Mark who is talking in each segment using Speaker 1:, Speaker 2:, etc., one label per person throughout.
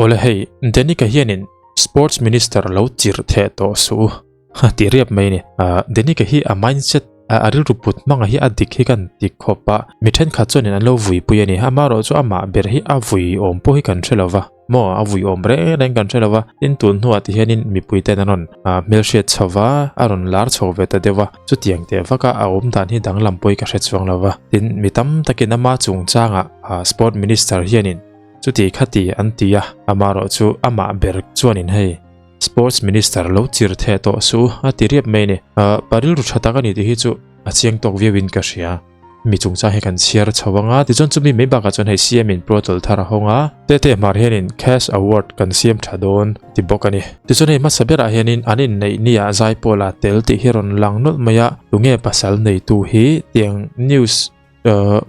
Speaker 1: Awle hei, Danica hianin Sports Minister lo chirh theh tawh suh u a ti riap mai a ni. Danica hi a mindset, a rilru put hmanga hi a dik hi kan ti khawp a, mi thenkhat chuanin an lo vuipui a ni. Amaherawh chu amah ber hi a vui awm pawh hi kan hre lo va. Maw a vui awm reng reng kan hre lo va, tin tun hnuah ti hianin mipui ten an rawn hmelhriat chho va, a rawn lar chho ve ta deuh a, chutiang teh vaka a awm dan hi danglam pawh hi ka hre chuang lo va, tin mi tam takin ama chungchangah Sport Minister hianin chuti khati an ti a, amaherawh chu amah ber chuanin hei Sports Minister lo chir theh tawh suh a ti riap mai a ni. Pa rilru tha tak a ni tih hi chu a chiang tawk viauin ka hria. Mi chungchang hi kan chhiar chho anga, tichuan chumi mai bakah chuan hei CM in portal thar a hawng a, Tete hmar hianin cash award kan siam tha dawn ti bawk a ni. Tichuan hei hmasa berah hianin an inneih niah zai pawl a tel tih hi rawn lang nawlh mai a, tunge pasal neitu hi tiang news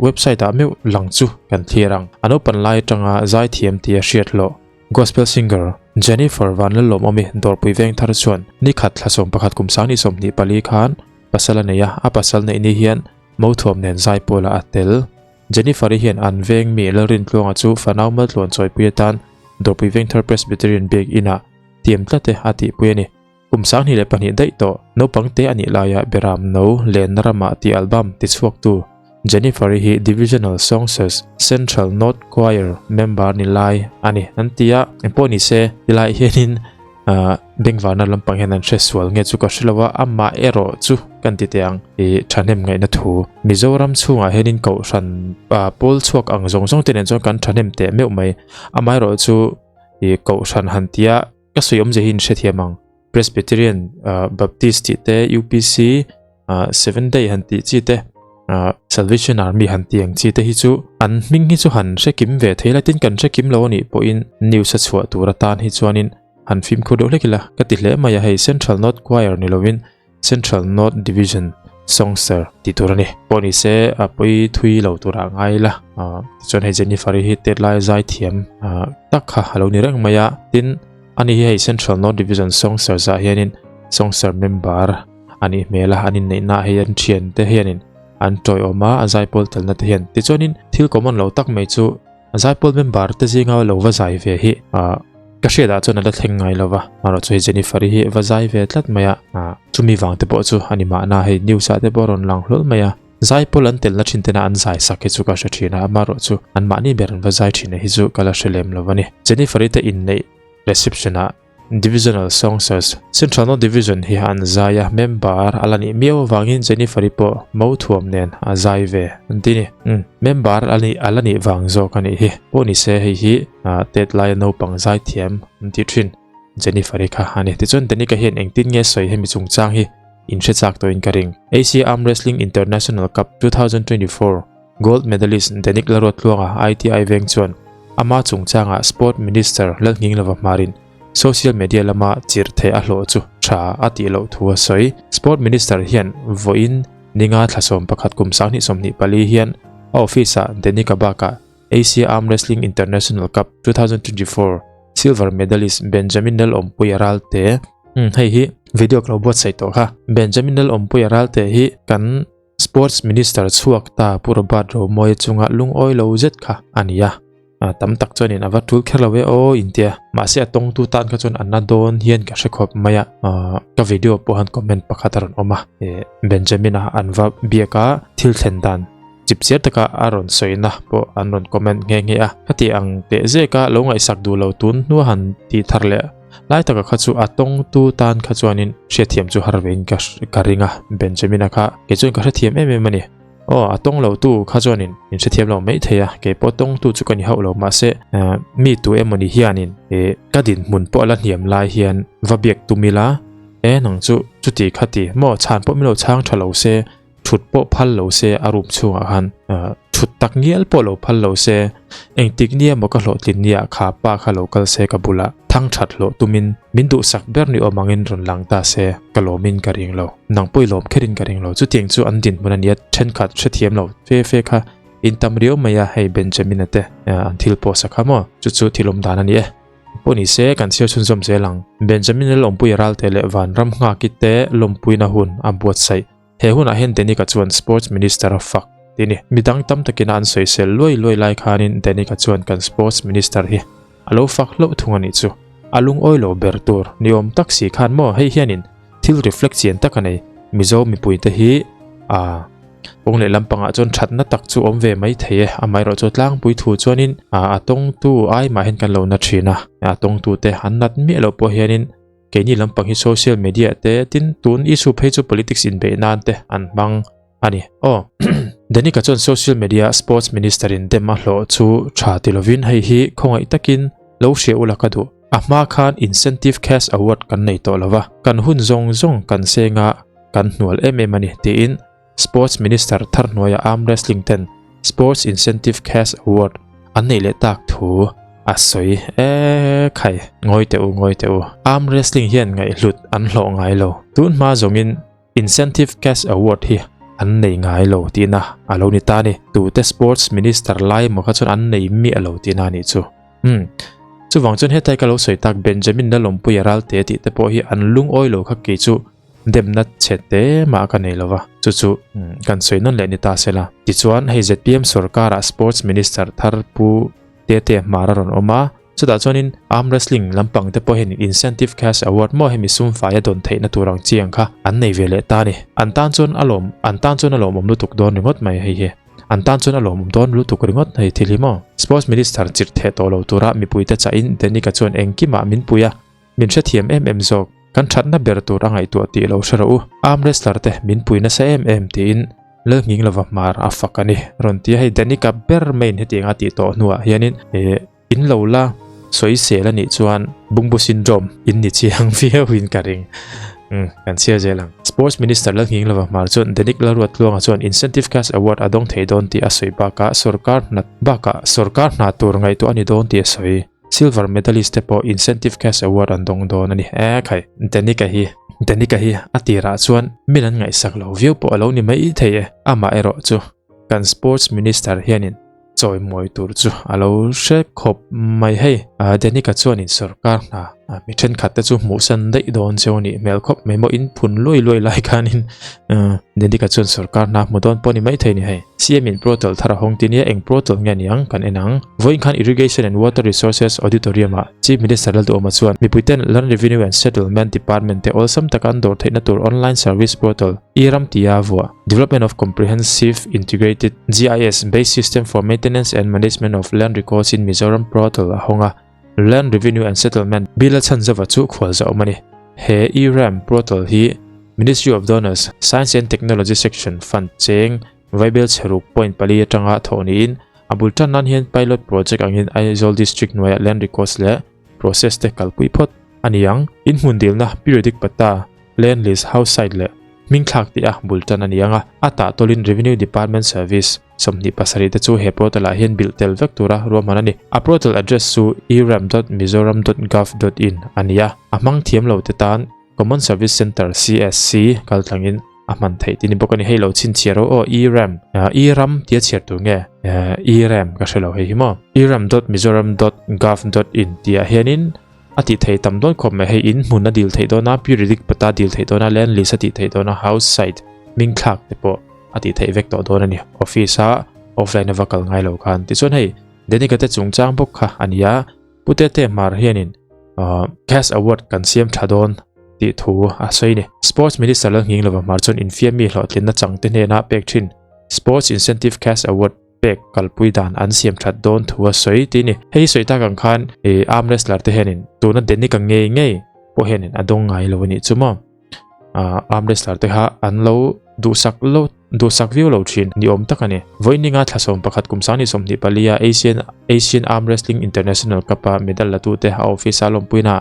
Speaker 1: website ah meuh lang chu kan thlir ang. A naupan lai atanga zai thiam tia hriat hlawh Gospel singer Jennifer Vanlalawmawmi dawrpui veng thar chuan nikhat thla 11 kum 2024 khan Pasal a nei a, a pasal neih ni hian Mothuam nen zai pawlah a tel. Jennifer-i hian an veng mi Lalrintluanga chu fanau maltluan chawipui atan Dawrpui Vengthar Presbyterian Biak Inah tiam tlat e a tihpui a ni. Kum 22 daih tawh naupang te a nih laia Beram No Lenna Ramah tih album tichhuaktu Jennifer-i hi Divisional Songsters Central North Choir member ni lai a ni an ti a. Engpawh ni se, tilaiah hianin Bengvarna lampang hian an hre sual nge chu ka hre lo a, amah erawh chu kan ti teh ang i thahnem ngaihna thu. Mizoram chhungah hianin kohhran pawl chhuak ang zawng zawng te nen chuan kan thahnem teh meuh mai. Amah erawh chu i kohhran han tia ka sawi awmzia hi in hrethiam ang. Presbyterian, Baptist tih te, UPC, Seven Day han tih chi te, Salvation Army han tih ang chi te hi chu an hming hi chu han hre kim ve thei la tin kan hre kim lo a nih pawhin news a chhuah tur atan hi chuanin han fimkhur deuh hlek ila ka ti hle mai a, hei Central North Choir ni lovin Central North Division Songster tih tur a ni. Pawh ni se a pawi thui lo turah ngai ila tichuan hei Jennifer-i hi tet lai zai thiam tak kha a lo ni reng mai a, tin ani hi hei Central North Division Songsters ah hianin Songster member a nih hmel a, an inneihna ah hian thiante hianin an tawiawm a, a zaipawl telna te hian. Tichuanin thil common lo tak mai chu zaipawl member te zinga lo va zai ve hi ka hriatah chuan a la thleng ngai lo va, amaherawh chu hei Jennifer-i hi va zai ve tlat mai a, chumi vang te pawh chu a ni mahna hei news ah te pawh a rawn lang hlawl mai a, zaipawl an telna thin tena an zai sak hi chu ka hre thin a, amaherawh chu anmahni ber an va zai thin hi chu ka la hre lem lo a ni. Jennifer-i te inneih reception ah Divisional Songsters, Central North Division hi an zai a, member a la nih miau avangin Jennifer-i pawh mo thuam nen a zai ve an ti ni. Umm, member a nih a la nih vang zawk a nih hi. Pawh ni se hei hi tet laia naupang zai thiam an tih thin Jennifer-i kha a ni. Tichuan Danica hian engtin nge sawi hemi chungchang hi in hre chak tawhin ka ring. Asia Arm Wrestling International Cup 2024 Gold medalist Danik Laruatluanga ITI veng chuan ama chungchangah Sport Minister Lalnghinglova hmarin social media lama chirh theih a hlawh chu tha a tih loh thu a sawi. Sport Minister hian vawiin ninga thla 11 kum 2024 hian a office-ah Danik-a bakah Asia Arm Wrestling International Cup 2024 silver medalist Benjamin Lalawmpuia Ralte, umm hei hi video ka lo buatsaih tawh kha, Benjamin Lalawmpuia Ralte hi kan Sports Minister chhuak ta Pu Robert Romawia chunga lungawi lo zet kha a ni a, tam tak chuanin a va tul kher lo e aw intia. Mahse a tawngtu tan kha chuan a na dawn hian ka hre khawp mai a, ka video pawh han comment pakhat a rawn awm a, Benjamin-a an va biak a, thil thlen dan chipchiar taka a rawn sawina pawh an rawn comment nghe nghe a. Khati ang teh zeka lo ngaihsak duh lo tun hnua han tih thar leh Lai taka kha chu a tawngtu tan kha chuanin hriatthiam chu har vein ka ka ring a, Benjamin-a kha kei chuan ka hrethiam em em a ni. Aw, a tawng lo tu kha chuanin min hrethiam lo mai thei a, kei pawh tawngtu chu ka ni hauh lo mahse mi tu emawni hianin ih ka dinhmun pawh a la hniam lai hian va biak tum ila, e nang chu chuti kha ti maw chhan pawh min lo chhang tha lo se, thut pawh phal lo se a room chhungah khan thut tak ngial pawh lo phal lo se engtik nia maw ka hlawhtlin nia kha pa kha lo kal se ka bulah thang that hlawh tumin min duhsak ber ni awm angin rawn lang ta se ka lawmin ka ring lo nang pawh i lawm kherin ka ring lo chutiang chu an dinhmun ania thenkhat hrethiam lo fe fe kha in tam riau mai a hei Benjamin-a te an thil pawh sa kha maw chu chu thil awm dan a ni e. Pawh ni se kan chhiar chhunzawm zel ang Benjamin-a lawmpuia ralte leh Vanram nghakite te lawmpuina hun a buatsaih. He hunah hian Danica chuan Sports Minister a fak ti a ni. Midang tam takin a an sawisel luai luai lai khanin Danica chuan kan Sports Minister hi A lo fak hlauh thung a nih chu. A lungawi lo ber tur ni awm tak si khan maw hei hianin thil reflect chian tak a nei. Mizo mipuite hi a kawng leh lampangah chuan thatna tak chu awm ve mai thei e. Amaherawhchu tlangpui thu chuanin a tawngtu ai mah hian kan lo na thin a, a tawngtute an nat miah loh pawh hianin keini lampang hi social media te tin tun issue phei chu politics inbeih nan te an hmang a ni. Aw. Danica chuan social media sports minister in dem a hlawh chu tha ti lovin hei hi khawngaih takin lo hria ula ka duh. A hma khan incentive cash award kan nei tawh lova, kan hun zawng zawng kan senga kan hnual em em a ni tiin sports minister thar hnuaia arm wrestling ten sports incentive cash award an neih leh tak thu a sawi e khai. Ngawi teh u, ngawi teh u. Arm wrestling hian ngaihhlut an hlawh ngai lo. Tun hma zawngin Incentive Cash Award hi an nei ngai lo tihna a lo ni ta a ni. Tute Sports Minister lai emaw kha chuan an nei miah lo tihna a nih chu. Umm. Chuvang chuan hetlai ka lo sawi tak Benjamin Lalawmpuia Ralte tih te pawh hi an lungawi lo kha kei chu demna chhe te mah ka nei lo va. Chu chu kan sawi nawn leh ni ta se la. Tichuan hei zpm sorkara Sports Minister thar Pu Tete Hmar a rawn awm a. Chutah chuanin arm wrestling lampang te pawh hian incentive cash award maw hemi sum faia dawn theihna tur ang chi ang kha an nei ve leh ta a ni. An tan chuan a lawm an tan chuan a lawmawm lutuk dawn ringawt mai hei hi. An tan chuan a lawmawm dawn lutuk ringawt hei thil hi maw. Sports Minister chirh theh tawh lo tura mipuite chahin Danica chuan engkimah min pui a, min hrethiam em em zawk. Kan thatna ber tur a ngaihtuah tih lo hre rawh u. Arm wrestler te min pui nasa em em tiin Lalnghing lova hmar a fak a ni. Rawn ti a hei Danica ber maiin hetianga tih tawh hnuah hianin eh In lo la sawisel a nih chuan Bungbu syndrome in ni chiang viau in ka ring. Umm, kan chhiar zel ang. Sports Minister Lalnghing Lova Hmar chuan Danik Lalruattluanga chuan Incentive Cash Award a dawng thei dawn tih a sawi bakah sorkar hna bakah sorkar hna tur ngaihtuah a ni dawn tih a sawi. Silver medalist te pawh Incentive Cash Award an dawng dawn a ni. Eh khai, Danik-a hi Danik-a hi a tirah chuan min an ngaihsak lo viau pawh a lo ni mai thei e. Amaherawh chu kan Sports Minister hianin Chawimawi tur chu a lo hre khawp mai hei. Danica chuanin sorkar hna mi thenkhat te chu hmuhsan daih dawn cheu a nih hmel khawp mai maw in phun luai luai lai khanin Danica chuan sorkar hna hmu dawn pawh a ni maithei ni hei. CM in portal thar a hawng ti nia eng portal nge niang kan en ang. Vawiin khan Irrigation and Water Resources Auditorium ah Chief Minister Lalduhawma chuan mipuiten Land Revenue and Settlement Department te awlsam taka an dawr theihna tur online service portal e-ram tia vuah Development of Comprehensive Integrated GIS Based System for Maintenance and Management of Land Records in Mizoram Portal a hawng a, Land Revenue and Settlement Bill a chhan zova chu khualza awm a ni. He e-RAM portal hi Ministry of Donors, Science and Technology Section fund cheng Vaibel chheruk point pali atanga thawh niin a bul tan nan hian pilot project angin Aizawl District hnuaiah land records leh process te kalpui phawt a ni ang. Inhmun dilna periodic patta, land list, house site leh hming thlak tih a bul tan a ni ang a, a tah tawlin Revenue Department Service 27 te chu he portal ah hian bilh tel vek tura ruahman a ni. A portal address chu eram.mizoram.gov.in a ni a, a hmang thiam lo te tan Common Service Centre, CSC, kal tlangin a hman theih tih ni bawk a ni. Hei lo chhinchhiar rawh aw, eram, eram tia chhiar tur nge eram ka hre lo hei hi maw. eram.mizoram.gov.in tih ah hianin a tih theih tam dawn khawp mai hei in hmun a dil theih dawn a periodic pata dil theih dawn a land list a tih theih dawn a house site hming thlak te pawh a tih theih vek tawh dawn a ni office a offline a va kal ngai lo khan tichuan hei Denika te chungchang bawk kha a ni a Pu Tete Hmar hianin cash award kan siam tha dawn tih thu a sawi a ni. Sports Minister Lalnghing Lova Hmar chuan infiammi hlawhtlinna changte hnena pek thin Sports Incentive Cash Award pek kalpui dan an siam that dawn thu a sawi tih a ni. Hei sawi tak ang khan ih arm wrestler te hianin tuna Danica ngei ngei pawh hianin a dawng ngai lo a nih chu maw. Ah arm wrestler te kha an lo duhsak lo duhsak viau lo thin ni awm tak a ni. Vawiininga thla 11 kum 2024 a Asian Asian Arm Wrestling International Cup a medal la tute a office a lawmpuina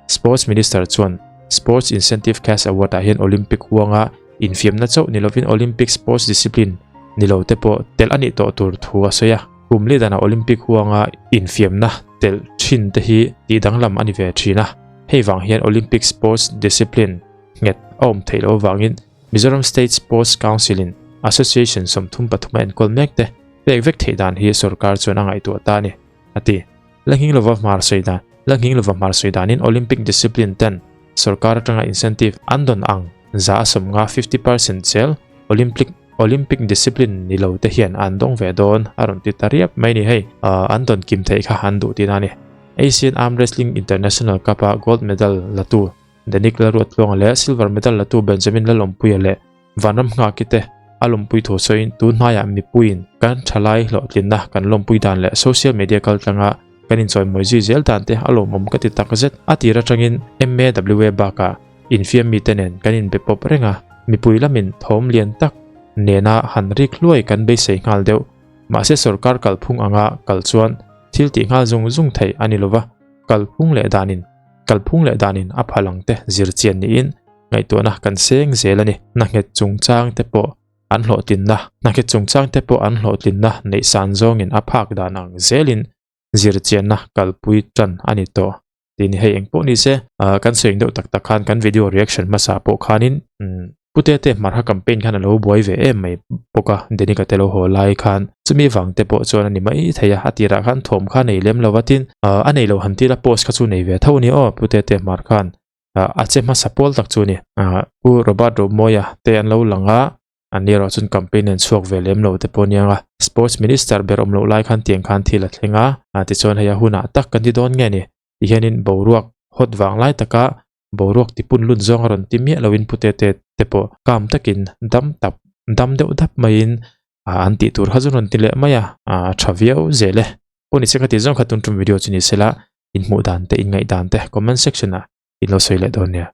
Speaker 1: Sports Minister chuan Sports Incentive Cash Award ah hian Olympic huanga Infiamna chauh ni lovin Olympic sports discipline ni lo te pawh telh a nih tawh tur thu a sawi a. Kum leh danah Olympic huanga infiamna telh thin te hi tih danglam a ni ve thin a. Hei vang hian Olympic sports discipline nghet a awm theih loh avangin Mizoram State Sports Council in Association 33 a enkawl mek te pek vek theih dan hi sorkar chuan a ngaihtuah ta a ni, a ti. Langhing lova hmar sawi dan Langhing lova hmar sawi danin Olympic discipline ten sorkar atanga incentive an dawn ang za a 50, 50%, zel Olympic Olympic discipline ni lo te hian an dawng ve dawn a rawn ti ta riap mai ni hei an dawn kim theih kha an duh tihna a ni. Asian Arm Wrestling International Cup-a gold medal latu Denick Lalruattluanga leh silver medal latu Benjamin Lalawmpuia leh Vanram Nghaki te a lawmpui thu sawiin tun hnaiah mipuiin kan thalai hlawhtlinna kan lawmpui dan leh social media kaltlanga kan inchawimawi zui zel dan te a lawmawm ka ti tak zet. A tir atangin MAWA bakah infiam mite nen kan inbe pawp reng a, mipui lamin thawm lian tak nena han rik hluai kan beisei nghal deuh. Mahse sorkar kalphung anga kal chuan thil tih nghal zung zung theih a ni lova, kalphung leh danin kalphung leh danin a phal ang te zir chian niin ngaihtuahna kan seng zel a ni. Hnanghet chungchang te pawh an hlawhtlinna Hnanghet chungchang te pawh an hlawhtlinna neih san zawngin a phak dan ang zelin zir chianna kalpui tan a ni tawh tih ni. Hei engpawh ni se kan sawi deuh tak tak khan kan video reaction hmasa pawh khanin Pute te hmarha campaign khan a lo buai ve em mai bawk a, Denika te lo haw lai khan chumi vang te pawh chuan a ni mai thei a, a tirah khan thawm kha nei lem lo a tin a nei lo han tila post kha chu nei ve tho a ni aw Pute te hmar khan a che hmasa pawl tak chu a ni. Pu Robert Romawia te an lo lang a, an ni erawh chuan campaign an chhuak ve lem lo te pawh a niang a, Sports Minister ber awm loh lai khan tiang khan thil a thleng a, tichuan hei a hunah tak kan ti dawn nge ni tihianin boruak hawt vang lai taka boruak tipun lut zawng a rawn ti miah loin Pu Tete te pawh kam takin dam tap dam deuh dap maiin an tih tur kha chu rawn ti leh mai a, a tha viau zel e. Pawh ni se ka tih zawng kha tun tum video chu ni sela inhmuh dan te inngaih dan te comment section ah in lo sawi leh dawn nia.